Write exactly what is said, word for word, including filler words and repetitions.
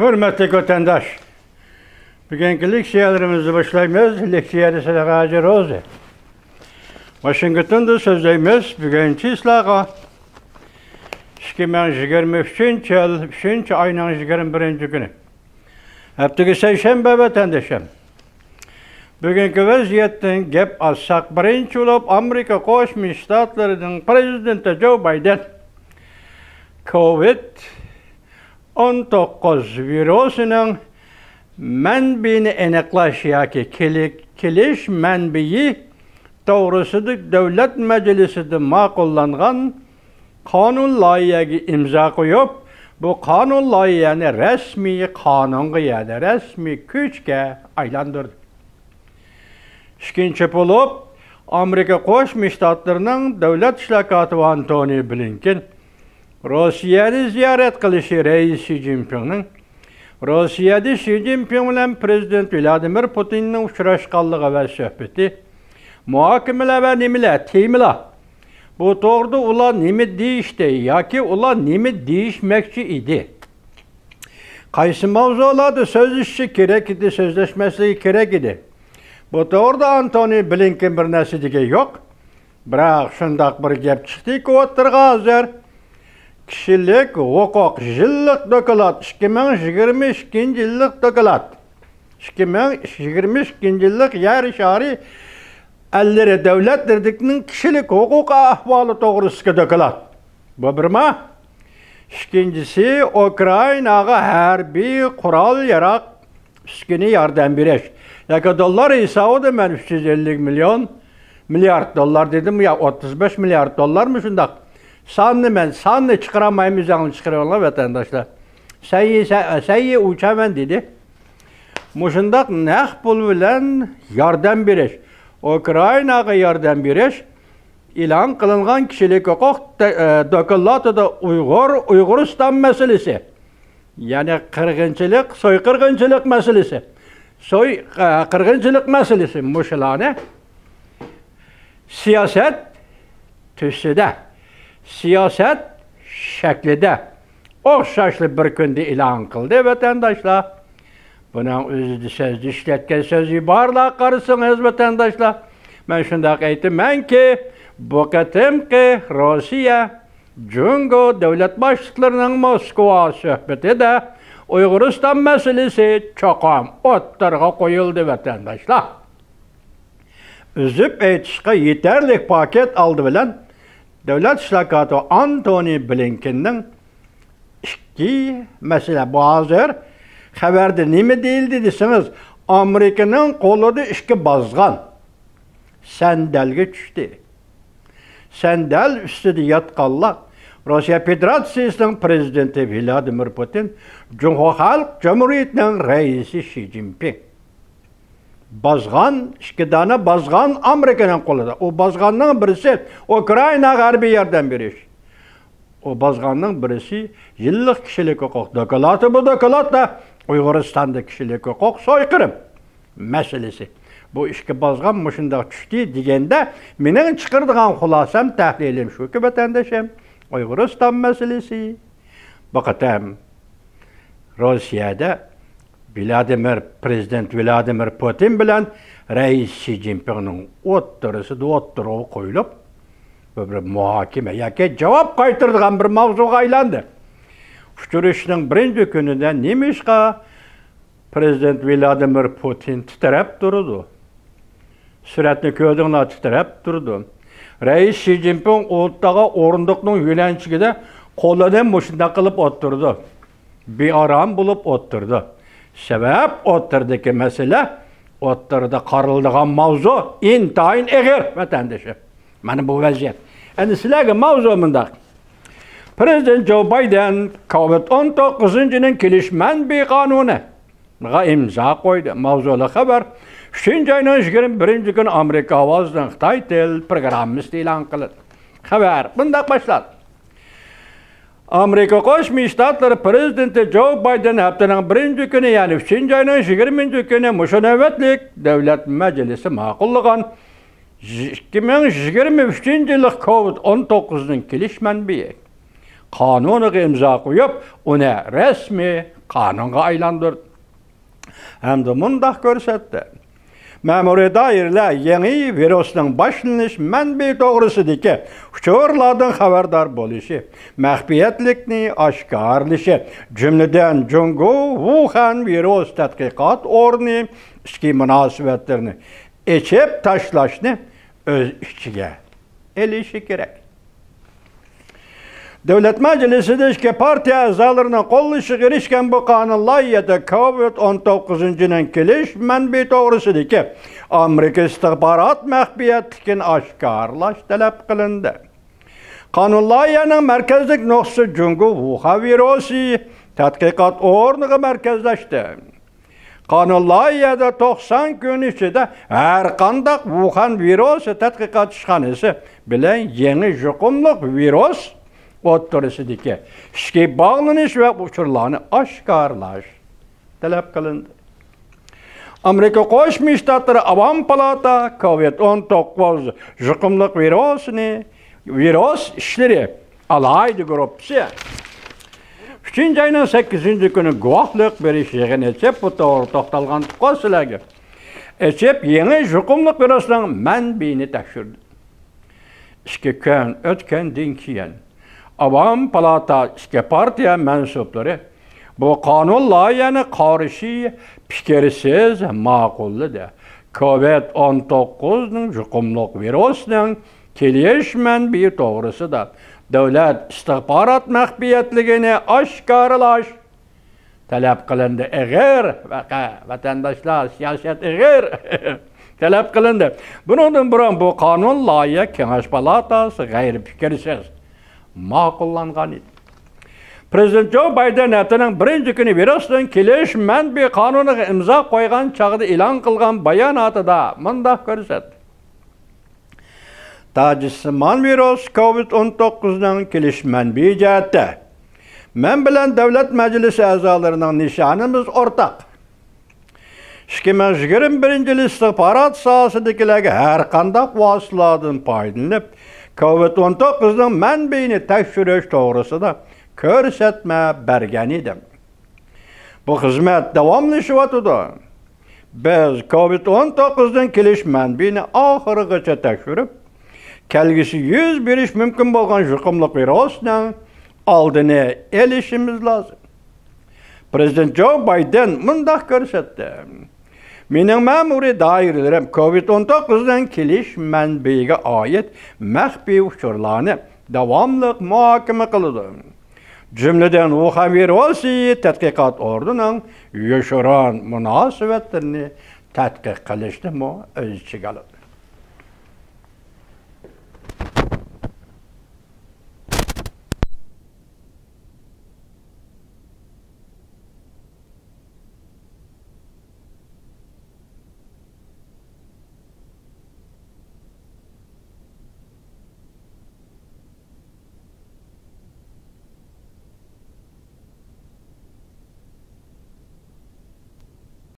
ھۆرمەتلىك ۋەتەنداش، بۈگۈنكى لېكسىيەلىرىمىزنى باشلايمىز. لېكسىيەنى سىلەرگە ھاجى روزى. ۋاشىنگتوندا سۆزلەيمىز. بۈگۈن چىسلاغا، ئىككى مىڭ يىگىرمە ئۈچىنچى يىل ئۈچىنچى ئاينىڭ يىگىرمە بىرىنچى كۈنى. ھەپتىگە سەيشەنبە، ۋەتەندىشىم. بۈگۈنكى ۋەزىيەتتىن گەپ ئاچساق، بىرىنچى بولۇپ ئامېرىكا قوشما شتاتلىرىنىڭ پرېزىدېنتى جو بايدېن كوۋىد ئون توققۇز ۋىرۇسىنىڭ مەنبىيىنى ئېنىقلاش ياكى كېلىك-، كېلىش مەنبىيى توغرىسىدا دۆلەت مەجلىسىدە ماقۇللانغان قانۇن لايىھەگە ئىمزا قويۇپ، بۇ قانۇن لايىھەنى رەسمىي قانۇنغا، يەنى رەسمىي كۈچكە ئايلاندۇردى. ئىككىنچى بولۇپ، ئامېرىكا قوشما شتاتلىرىنىڭ دۆلەت ئىشلار كاتىپى ئانتونى بلىنكېن روسىيەنى زىيارەت قىلىشى رەئىس شى جىنپىڭنىڭ روسىيەدە شى جىنپىڭ بىلەن پرېزىدېنت ۋلادىمىر پۇتىننىڭ ئۇچراشقانلىقى ۋە سۆھبىتى، مۇھاكىمىلەر ۋە نېمىلەر، تېمىلار، بۇ توغرىدا ئۇلار نېمە دېيىشتى ياكى ئۇلار نېمە دېيىشمەكچى ئىدى؟ قايسى ماۋزۇلاردا سۆزلىشىشى كېرەك ئىدى، سۆزلەشمەسلىكى كېرەك ئىدى؟ بۇ توغرىدا ئانتونى بلىنكېن بىر نەرسە دېگەن يوق. بىراق شۇنداق بىر گەپ چىقتىكى ئوتتۇرىغا ھازىر، كىشىلىك ھوقۇق يىللىق دوكلات، ئىككى مىڭ يىگىرمە ئىككىنچى يىللىق دوكلات، ئىككى مىڭ يىگىرمە ئىككىنچى يىللىق يەر شارى ئەللىرى دۆلەتلىرىدىكىنىڭ كىشىلىك ھوقۇق ئەھۋالى توغرىسىدىكى دوكلات. بۇ بىرما. ئىككىنچىسى، ئۇكرائىناغا ھەربىي قورال-ياراغ، ئۈسكۈنە ياردەم بېرىش. ياكى دوللار ھېسابىدا مەن ئۈچ يۈز ئەللىك مىليون، مىليارد دوللار دېدىم يا، ئوتتۇز بەش مىليارد دوللارمۇ شۇنداق. ساننى مەن، ساننى چىقىرالمايمەن، ئۆزۈڭلار چىقىرىۋېلىڭلار، ۋەتەنداشلار. سەن يې، سەن، سەن يې، ئۇچامەن دېدى. مۇشۇنداق نەق پۇل بىلەن ياردەم بېرىش، ئۇكرائىناغا ياردەم بېرىش، ئېلان قىلىنغان كىشىلىك ھوقۇق دە-، ئە، دوكلاتىدا ئۇيغۇر، ئۇيغۇرىستان مەسىلىسى، يەنى قىرغىنچىلىق، سويقىرغىنچىلىق مەسىلىسى، سوي-، ئە، قىرغىنچىلىق مەسىلىسى، مۇشۇلارنى سىياسەت تۈسىدە، سىياسەت شەكلىدە ئوخشاشلا بىر كۈندە ئېلان قىلدى، ۋەتەنداشلار. بۇنىڭ ئۆزىدە سۆزدە ئىشلەتكەن سۆز ئىبارىلەرگە قارىسىڭىز، ۋەتەنداشلار، مەن شۇنداق ئېيتىمەنكى، بۇ قېتىمقى روسىيە، جۇڭگو دۆلەت باشلىقلىرىنىڭ موسكۋا سۆھبىتىدە ئۇيغۇرىستان مەسىلىسى چوقۇم ئوتتۇرىغا قويۇلدى، ۋەتەنداشلار. ئۈزۈپ ئېيتىشقا، يېتەرلىك پاكىت ئالدى بىلەن دۆلەت ئىشلار كاتىپى ئانتونى بلىنكېننىڭ ئىككى مەسىلە، بۇ ھازىر خەۋەردە نېمە دېيىلدى دېسىڭىز، ئامېرىكىنىڭ قولىدا ئىككى بازغان سەندەلگە چۈشتى. سەندەل ئۈستىدە ياتقانلار روسىيە فېدېراتسىيىسىنىڭ پرېزىدېنتى ۋلادىمىر پۇتىن، جۇڭخۇا خەلق جۇمھۇرىيىتىنىڭ رەئىسى شى جىنپىڭ. بازغان، ئىككى دانە بازغان ئامېرىكىنىڭ قولىدا. ئۇ بازغاننىڭ بىرسى ئۇكرائىناغا ھەربىي ياردەم بېرىش. ئۇ بازغاننىڭ بىرسى يىللىق كىشىلىك ھوقۇق دوكلاتى. بۇ دوكلاتتا ئۇيغۇرىستاندا كىشىلىك ھوقۇق سويقىرىم مەسىلىسى. بۇ ئىككى بازغان مۇشۇنداق چۈشتى دېگەندە، مېنىڭ چىقىرىدىغان خۇلاسەم، تەھلىلىم شۇكى، ۋەتەندىشىم، ئۇيغۇرىستان مەسىلىسى بۇ قېتىم روسىيەدە ۋلادىمىر، پرېزىدېنت ۋلادىمىر پۇتىن بىلەن رەئىس شى جىنپىڭنىڭ ئوتتۇرىسىدا ئوتتۇرىغا قويۇلۇپ، بۇ بىر مۇھاكىمە ياكى جاۋاب قايتۇرىدىغان بىر ماۋزۇغا ئايلاندى. ئۇچرىشىشنىڭ بىرىنچى كۈنىدە نېمىشقا پرېزىدېنت ۋلادىمىر پۇتىن تىترەپ تۇرىدۇ؟ سۈرەتنى كۆردۈڭلار، تىترەپ تۇرىدۇ. رەئىس شى جىنپىڭ ئولتۇرغان ئورۇندۇقنىڭ يۆلەنچۈكىدە قولىنى مۇشۇنداق قىلىپ ئولتۇرىدۇ. بىئارام بولۇپ ئولتۇرىدۇ. سەۋەب، ئوتتۇرىدىكى مەسىلە، ئوتتۇرىدا قارىلىدىغان ماۋزۇ ئىنتايىن ئېغىر، ۋەتەندىشىم. مانا بۇ ۋەزىيەت. ئەمدى سىلەرگە ماۋزۇ مۇنداق. پرېزىدېنت جو بايدېن كوۋىد ئون توققۇزىنچىنىڭ كېلىش مەنبىي قانۇنىغا ئىمزا قويدى. ماۋزۇلۇق خەۋەر ئۈچىنچى ئاينىڭ يىگىرمە بىرىنچى كۈنى ئامېرىكا ئاۋازىنىڭ خىتاي تىل پروگراممىسىدا ئېلان قىلىندى. خەۋەر مۇنداق باشلاندى. ئامېرىكا قوشما شتاتلىرى پرېزىدېنتى جو بايدېن ھەپتىنىڭ بىرىنچى كۈنى، يەنى ئۈچىنچى ئاينىڭ يىگىرمىنچى كۈنى مۇشۇ نۆۋەتلىك دۆلەت مەجلىسى ماقۇللىغان ئىككى مىڭ يىگىرمە ئۈچىنچى يىللىق كوۋىد ئون توققۇزنىڭ كېلىش مەنبىيى قانۇنىغا ئىمزا قويۇپ، ئۇنى رەسمىي قانۇنغا ئايلاندۇردى ھەمدە مۇنداق كۆرسەتتى: مەمۇرىي دائىرىلەر يېڭى ۋىرۇسنىڭ باشلىنىش مەنبىيى توغرىسىدىكى ئۇچۇرلاردىن خەۋەردار بولۇشى، مەخپىيەتلىكنى ئاشكارىلىشى، جۈملىدىن جۇڭگو ۋۇخەن ۋىرۇس تەتقىقات ئورنى ئىچكى مۇناسىۋەتلىرىنى ئېچىپ تاشلاشنى ئۆز ئىچىگە ئېلىشى كېرەك. دۆلەت مەجلىسىدە ئىككى پارتىيە ئەزالىرىنىڭ قوللىشىغا ئېرىشكەن بۇ قانۇن لايىھەدە كوۋىد ئون توققۇزنىڭ كېلىش مەنبىيى توغرىسىدىكى ئامېرىكا ئىستىخبارات مەخپىيەتلىكىنى ئاشكارىلاش تەلەپ قىلىندى. قانۇن لايىھەنىڭ مەركەزلىك نۇقتىسى جۇڭگو ۋۇخەن ۋىرۇسى تەتقىقات ئورنىغا مەركەزلەشتى. قانۇن لايىھەدە توقسان كۈن ئىچىدە ھەر قانداق ۋۇخەن ۋىرۇسى تەتقىقات ئىشخانىسى بىلەن يېڭى يۇقۇملۇق ۋىرۇس ئوتتۇرىسىدىكى ئىچكى باغلىنىش ۋە ئۇچۇرلارنى ئاشكارىلاش تەلەپ قىلىندى. ئامېرىكا قوشما شتاتلىرى ئاۋام پالاتا كوۋىد ئون توققۇز يۇقۇملۇق ۋىرۇسىنى، ۋىرۇس ئىشلىرى ئالاھىدە گۇرۇپپىسى ئۈچىنچى ئاينىڭ سەككىزىنچى كۈنى گۇۋاھلىق بېرىش يىغىنى ئېچىپ، بۇ توغرا توختالغان تۇققان سۆزلەرگە ئېچىپ، يېڭى يۇقۇملۇق ۋىرۇسنىڭ مەنبىيىنى تەكشۈردى. ئىككى كۈن ئۆتكەندىن كېيىن، ئاۋام پالاتا ئىككى پارتىيە مەنسۇپلىرى بۇ قانۇن لايىھەنى قارشى پىكىرسىز ماقۇللىدى. كوۋىد ئون توققۇزنىڭ يۇقۇملۇق ۋىرۇسنىڭ كېلىش مەنبىيى توغرىسىدا دۆلەت ئىستىخبارات مەخپىيەتلىكىنى ئاشكارىلاش تەلەپ قىلىندى. ئېغىر ۋەقە، ۋەتەنداشلار، سىياسەت ئېغىر. تەلەپ قىلىندى. بۇنىڭدىن بۇرۇن بۇ قانۇن لايىھە كېڭەش پالاتاسى غەيرىي پىكىرسىز ماقۇللانغان ئىدى. پرېزىدېنت جو بايدېن ھەپتىنىڭ بىرىنچى كۈنى ۋىرۇسنىڭ كېلىش مەنبىيى قانۇنىغا ئىمزا قويغان چاغدا ئېلان قىلغان باياناتىدا مۇنداق كۆرسەتتى: تاجسىمان ۋىرۇس كوۋىد ئون توققۇزنىڭ كېلىش مەنبىيى جەھەتتە مەن بىلەن دۆلەت مەجلىسى ئەزالىرىنىڭ نىشانىمىز ئورتاق. ئىككى مىڭ يىگىرمە بىرىنچى يىل ئىستىخبارات ساھەسىدىكىلەرگە ھەر قانداق ۋاسىتىلاردىن پايدىلىنىپ، كوۋىد ئون توققۇزنىڭ مەنبىيىنى تەكشۈرۈش توغرىسىدا كۆرسەتمە بەرگەن ئىدىم. بۇ خىزمەت داۋاملىشىۋاتىدۇ. بىز كوۋىد ئون توققۇزدىن كېلىش مەنبىيىنى ئاخىرىغىچە تەكشۈرۈپ، كەلگۈسى يۈز بېرىشى مۇمكىن بولغان يۇقۇملۇق ۋىرۇسنىڭ ئالدىنى ئېلىشىمىز لازىم. پرېزىدېنت جو بايدېن مۇنداق كۆرسەتتى: مېنىڭ مەمۇرىي دائىرىلىرىم كوۋىد ئون توققۇزدىن كېلىش مەنبىيىگە ئائىت مەخپىي ئۇچۇرلارنى داۋاملىق مۇھاكىمە قىلىدۇ. جۈملىدىن، ۋۇخەن ۋىرۇسى تەتقىقات ئورنىنىڭ يوشۇرۇن مۇناسىۋەتلىرىنى تەتقىق قىلىشنىمۇ ئۆز ئىچىگە ئالىدۇ.